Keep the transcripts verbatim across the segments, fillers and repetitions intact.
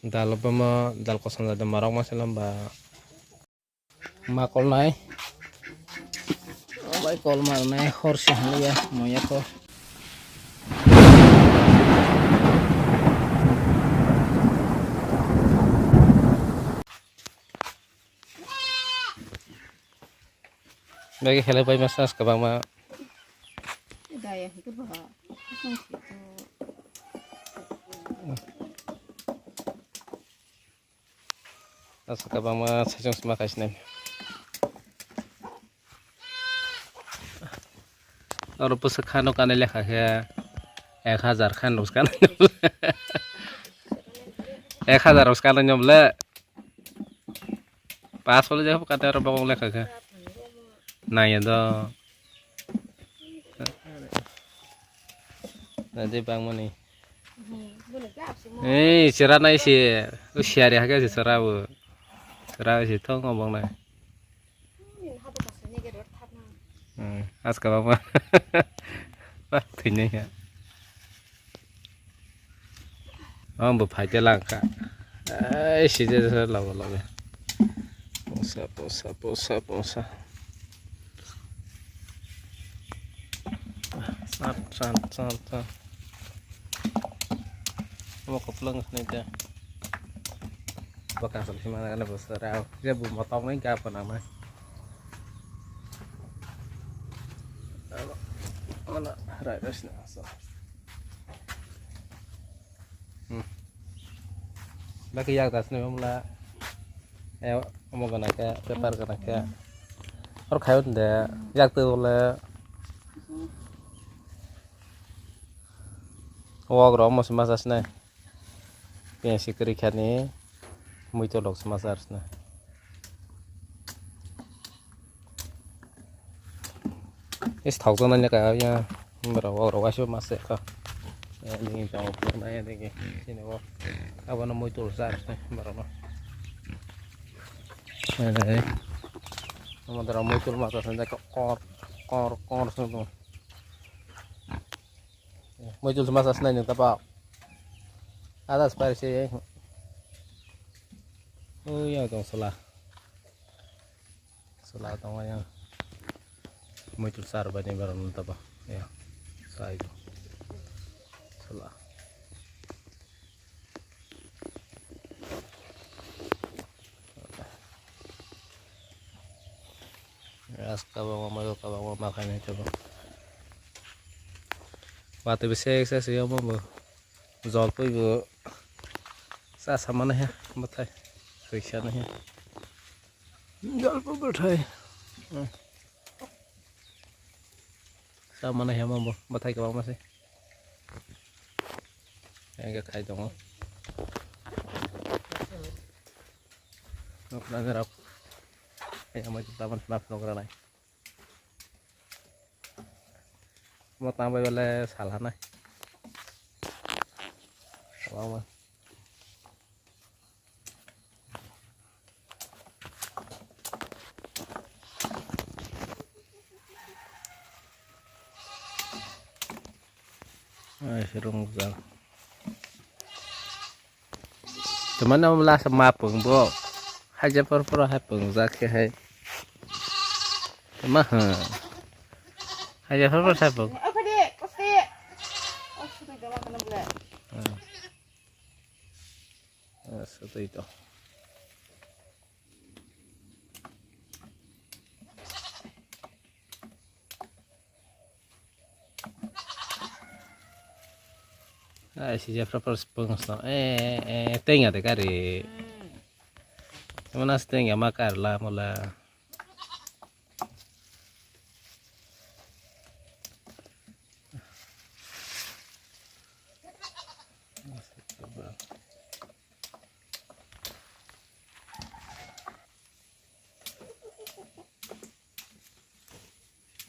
Dal obomo, dal kosom jadon, marok ma selom ba. Ma kolnai. Obai kol marnai, hor se hwnliya, moya ko. Bagi helai pai masa kwbangma. Daya hwnkhe ba. Asa kwbangma saichung sima kaisinai. Oro bwswk khano kanwi lekha khe ek hazar khan rok kanwi. Ek hazar rok kanwi nw bole. Pass pole jekhe kate oro bokong lekha khe. Naiya do. Nadi bangmani. Ei, chwra nai se. O siyari hake se chwra bo. Chwra se thong obong nai. Hmm, aska bangma. Ba, thwinai ya. Ang bo phaikhe langkha. Ai, sije se logo logo. Posa, posa, posa, posa. Sat, sat, sat, sat. Omo kwplwng sini te. Bwkha aswk hima nang nai bwswk rao. Je bo motom nai ga phanang nai. Mana rai rai sini aswk. Hmm. Lagi yak das ni bamla. Eh, omo gana khe, paper gana khe. Or khayo de, yak tu bole. Wok ro omo se masa sinai. Pensi kwrwi khani muitolok se masa sinai. Is thok jana ni kaya ya. Borok wok rok waisa masa kha. Ya digi jang pura na ya digi. Sini bo. Abo no muitul sa borok no. Ai dai. Omo dara muitul masa sanda kor kor kor sunu. Muitul masa sanda ni tapa. Ada spare se. Oh ya tong sala. Sala tongo yang. Muitul sar bani baron taba. Ya. Sai. Sala. Ras kabang ma, kabang ma, makai nai taba. Wati bisi eksa siyamo bo. Jol pui bo. Sa samana he. Batai. Riksa na he. Jalpa bathai. Hmm. Sa mana hema bo, bathai kwbangma se. Ega khai tongo. Nokna rok. Ega mai taman snap nokra nai. Mo tang bai bale sal hanai. Kwbangma. Ai, se rung jang. Teman am lasa ma pung bo. Haja por por hai pung jak khe hai. Ma ha. Haja por por hai pung. Aswk twi to. Ai, si jefra par spung sno. Eh, eh, eh, tenga de kari. Mana tenga ma kar la mola.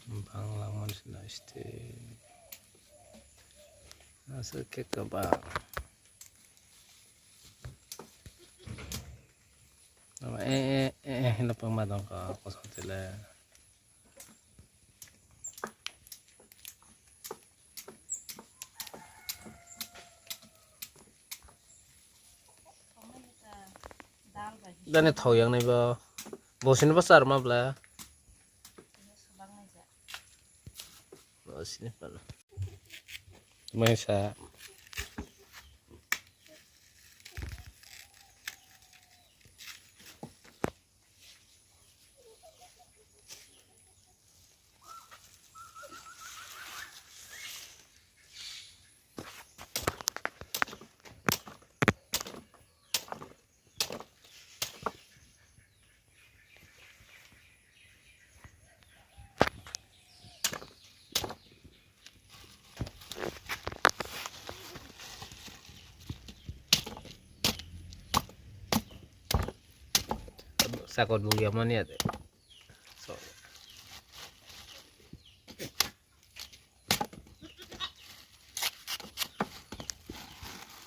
Bangla mansi na este. Asa ke kaba. Nama eh, eh, eh, eh, hino pangma dong ka, kosong tele. Jani thau yang nai bo. Bo sini bo char ma bla. Bo sini pala. Mai sa. Sakot bugya mani ade. So.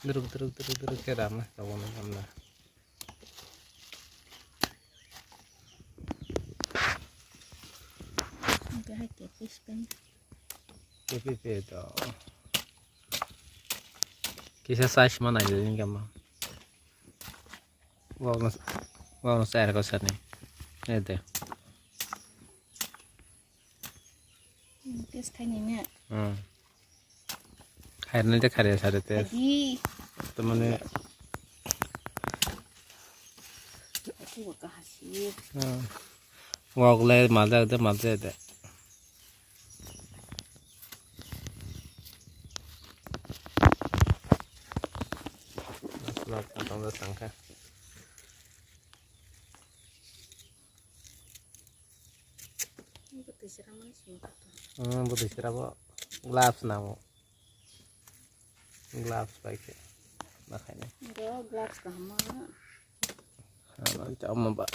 Duruk, duruk, duruk, duruk khe rama, tabukno rama. Hingke hai kepis pen. Kepi pe to. Kisa size ma nai le hingke ma. Wao no, wao no sai ko sani. Ede. Hmm, test khainai ne? Hmm. Khairnai de khairya sare test. Adi. Tamani. Aku waka hasi. Hmm. Wao le malda de malda de. Masala tangkha. Hmm, bwtwi sira bo gloves nango. Gloves bai khe ma khainai. Bo gloves kaham ma. Ano chama ba.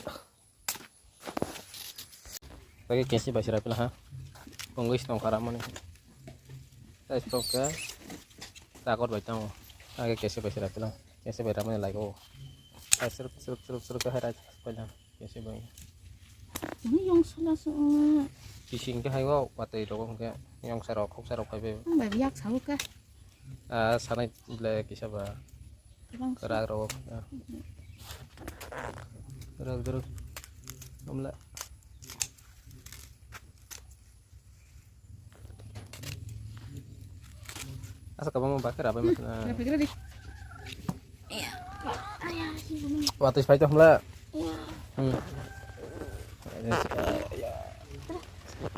Bai khe kesi bai sira pila ha. Pongwi song kharamani. Tai stok khe takot bai tango. Age kesi bai sira pila. Kesi bai ramani laigo. Tai sruk sruk sruk sruk khe hai rai pai lang. Kesi bai. Ini yang sana sana. Kising khe hai o watwi rok hwnkhe yongsa rok khoksa rok phaibai. Ang bai yak sabu khe. Ah, sanai ble kisa ba. Kwbang sa. Kwrak rok. Ah. Kwrak kwrak. Amla. Asa kabang ba khe rabai ma khna. Watwi phai to hmla. Hmm.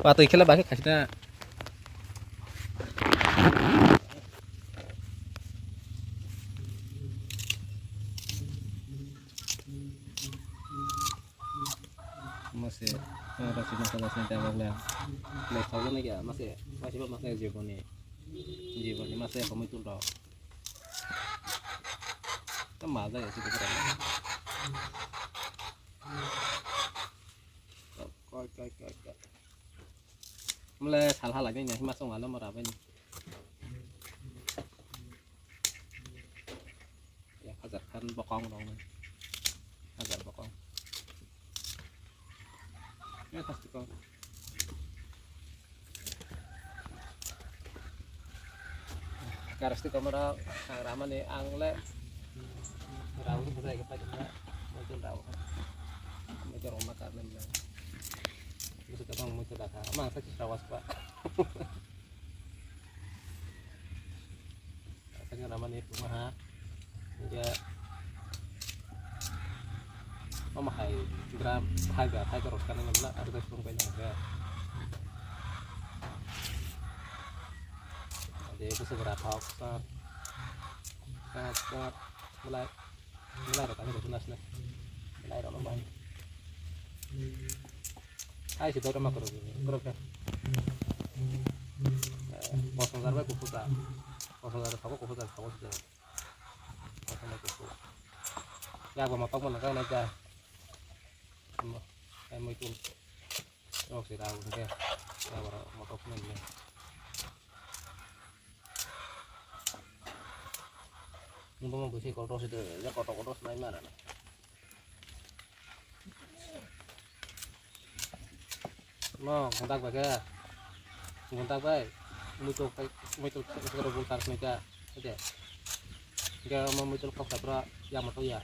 Watwi khela ba khe khasida. Mase, ah, rasi masa rasi jabak le. Le thok na kya, mase, mase ba mase jiboni. Jiboni mase komoi tul rok. Ta ma ja ya, sik kora. Koi, koi, koi, koi. Mle sal hala ni, hima song alo mara bai ni. Ya, hajar khan bokong rok ni. Hajar bokong. Ya, pasti kong. Karasti kamera, ang ramani ang le. Rau ni bujai ke pai na. Muncul rau. Muncul roma karna ni. Muncul kabang muncul dakha. Mang sa kisra was pa. Kanya nama ni tuma ha. Hingke omo hai gram hai ga hai ga rok kani nabla aro da sung pai nang ga. Ade kusa bera thok sat. Sat sat. Belai. Belai rok kani rok nas na. Belai rok bai. Hai si doi rok ma korok korok ka. Bosong jar bai kuphur ta. Bosong jar sabo kuphur ta sabo si jar. Bosong jar kuphur. Ya bo ma tong ma nang ka na ja. Mo. Ai mo itu. Rok si rau ke. Ya bo ma tong ma nang. Nung bo mo busi kotor si de, ya kotor kotor sinai ma na. Mo gontak bai ke. Gontak bai. Muitu kai, muitu kai, kai bul tar sinai ka. Oke. Ke mo muitu kok sabra ya mo to ya.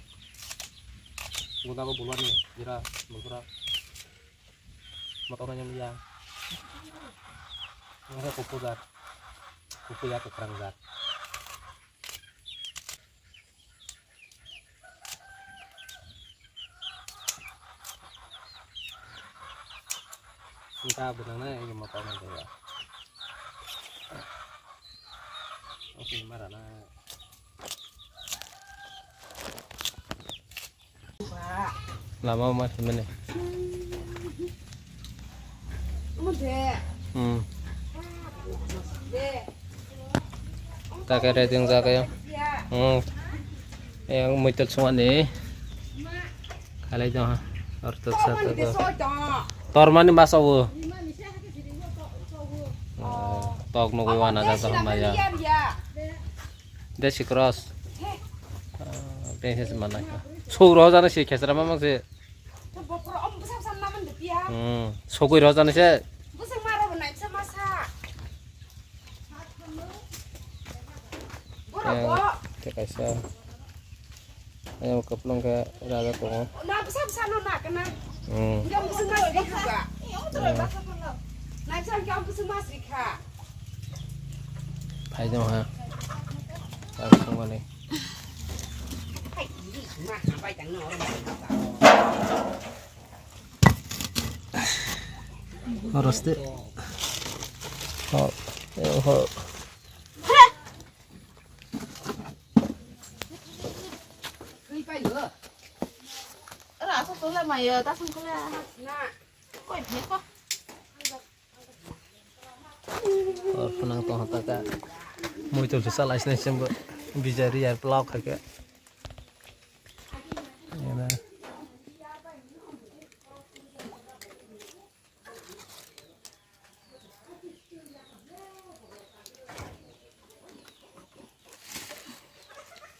Budago bulwani jira bulkura. Motor nang ya. Nang kupu jat. Kupu ya kwkhrang jat. Engka bwnang nai ego motor nang ya. Oke marana. Lama ma thimene. Hmm. Kake reding jaga ya. Hmm. Yang muitul semua ni. Kalai dong. Ortok satu. Tormani masa wo. Tok nugui wana jaga maya. Desi cross. Tengse se manai. Sugro jana se khesra mamang se. Hmm, sugui ro jana se. Yang te kaisa. Yang kaplong ke raja tongo. Hmm. Phai jong ha. Ang songmani. Horoste. Ho. Ho. Ora, asa tola mayo, tasang tola. Koi, neko. Or phunang tong taka. Muitul se salai sini sembo. Bijari ar plok hake. Ena.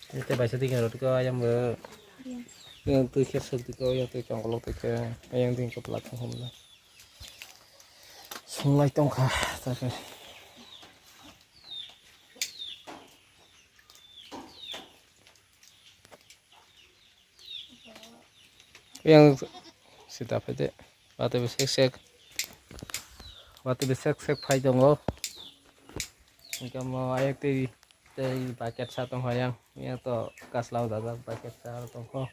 Ete baisa dikhe rw tiko ayang bo. Yang twi khe suk tiko, yang twi chongkolok twi khe, yang twi khe pla thang hum na. Sunglai tongkha, ta khe. Yang sita phaide. Watwi bo sek sek. Watwi bo sek sek phai tongo. Hingke mo ayang twi tei bucket sa tongkha yang. Yang to kasla o dajak bucket sa tongkho.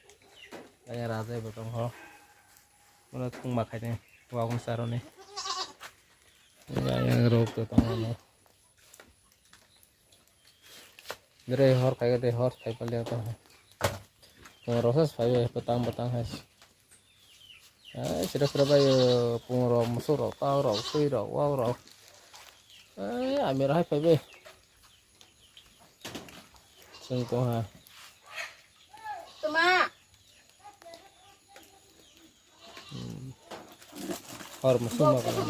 Yang rajai bo tongkho. Uno thung ma khaide. Wagon sa roni. Yang rok to tongo. Dre hor khai, dre hor khai pal ya to. Rosas phai petang petang hai. Ai sira sira bai pung rok, musuk rok, tau rok, sui rok, wau rok. Ai ami rok hai phai bai. Sung tong ha. Tuma. Hmm. Hor musuk ma kalang.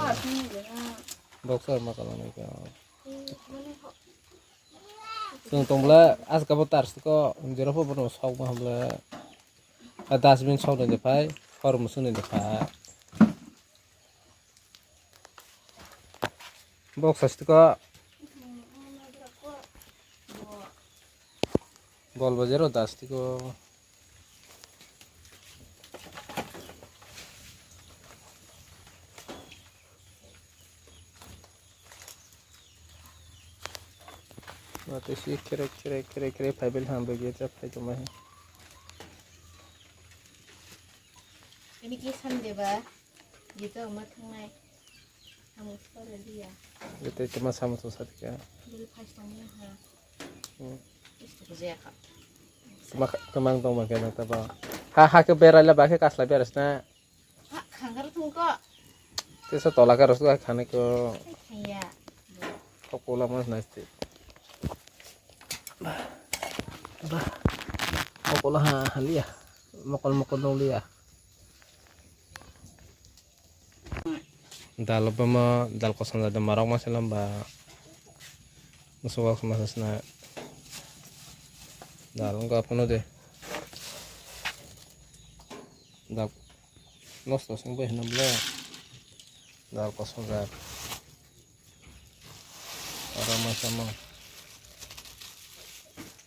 Boxer ma kalang ni ka. Chwng tong bwle, aska bo tar siko, jero pho bono sok ma bwle. A dustbin sok ni de phai, hor musuk ni de phai. Box sastiko. Bol bajero dastiko. Watwi si khere khere khere khere phaibai ham bagwi jak phai tongmani. Ini ki Sunday ba? Jito ma thangnai. Amo sore liya. Jito tuma samo to satka. Bil phai tongmani ha. Hmm. Isto ko jaya ka. Tuma, tuma tong ma kena ta ba. Ha, ha ke berai la ba ke kasla berai sna. Ha, khangar thung ko. Tesa tola ka rosgo khane ko. Khaya. Kokola mas nasti. Bah. Bah. Kokola ha, ha liya. Mokol mokol dong liya. Dal bama, dal kosong da marok ma selam ba. Musuwak ma sasna. Dal wngkha phano de. Dal nosto sing bai hwnwi bwle. Dal kosong jar. Oro ma sama.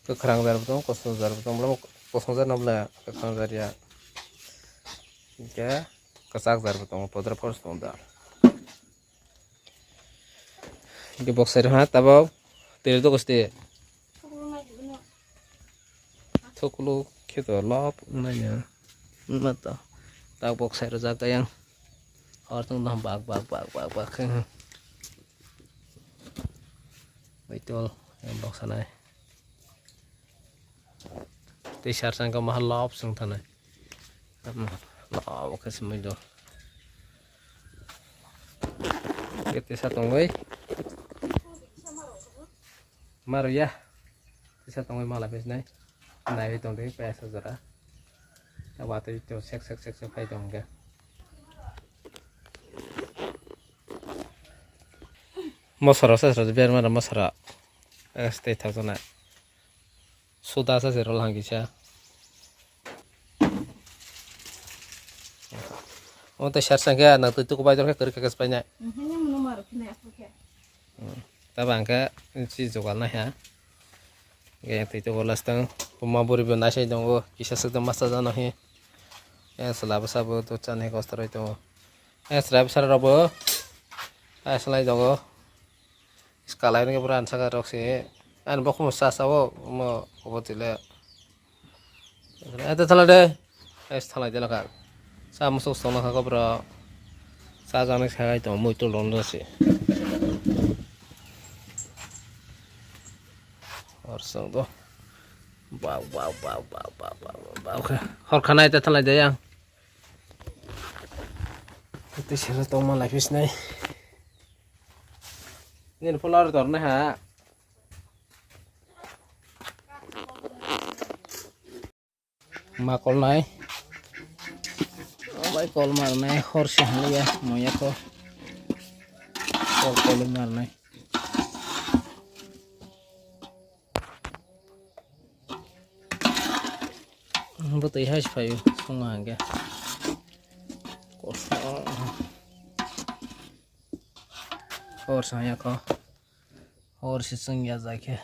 Kwkhrang jar bwtong, kosong jar bwtong, bwle kosong jar no bwle, kwkhrang jar ya. Hingke kwchak jar bo tongo, podra pors tongo da. Hingke boksai rok ha tabok teri dogo ste. Thukulu khe to lop wngnai ya. Wngma to. Tak boksai rok jak yang. Hor tong dong bak bak bak bak bak khe. Bai tol yang boksanai. Tei sar sangka maha lop sung thanai. Lop khe sumui do. Kete sa tongoi. Maru ya. Tisa tongoi mala bisnai. Naiwi tongdi pesa jora. Watwi to sek sek sek sek phai tongkhe. Mosoro sasro bermara mosoro. Stay thakjana. Suda sasro langkisa. Omo tei sar sangkhe nang twi tuku bai dorkhe kwrwi khe painai. Tabo hwnkhe si jogal nai ha. Hwnkhe twi tuku last tang puma buri bo naisai tongo kisa swk tong masa jano hi. Yang sela bwsa bo to chani kosto rwi tongo. Yang sela bwsa rok bo. Yang selai tongo. Skalai rwngkhe bwrani saka rok se. Ani bokhorok sa sao omo obo tile. Ete thala de. Es thalai de lakha. Sa musuk song lakha ko bro. Sa jani sagai to mui tul ron se. Or song do. Bau bau bau bau bau bau bau. Hor khanai te thalai de yang. Ete sero tongma lai pis nai. Nini polar dor na ha. Ma kolnai. O bai kol marnai hor se hwnliya moya ko. Kol kol marnai. Bwtwi hai se phaio songma hwnkhe. Koso. Hor se hwnliya ko. Hor se chwng ya jai khe.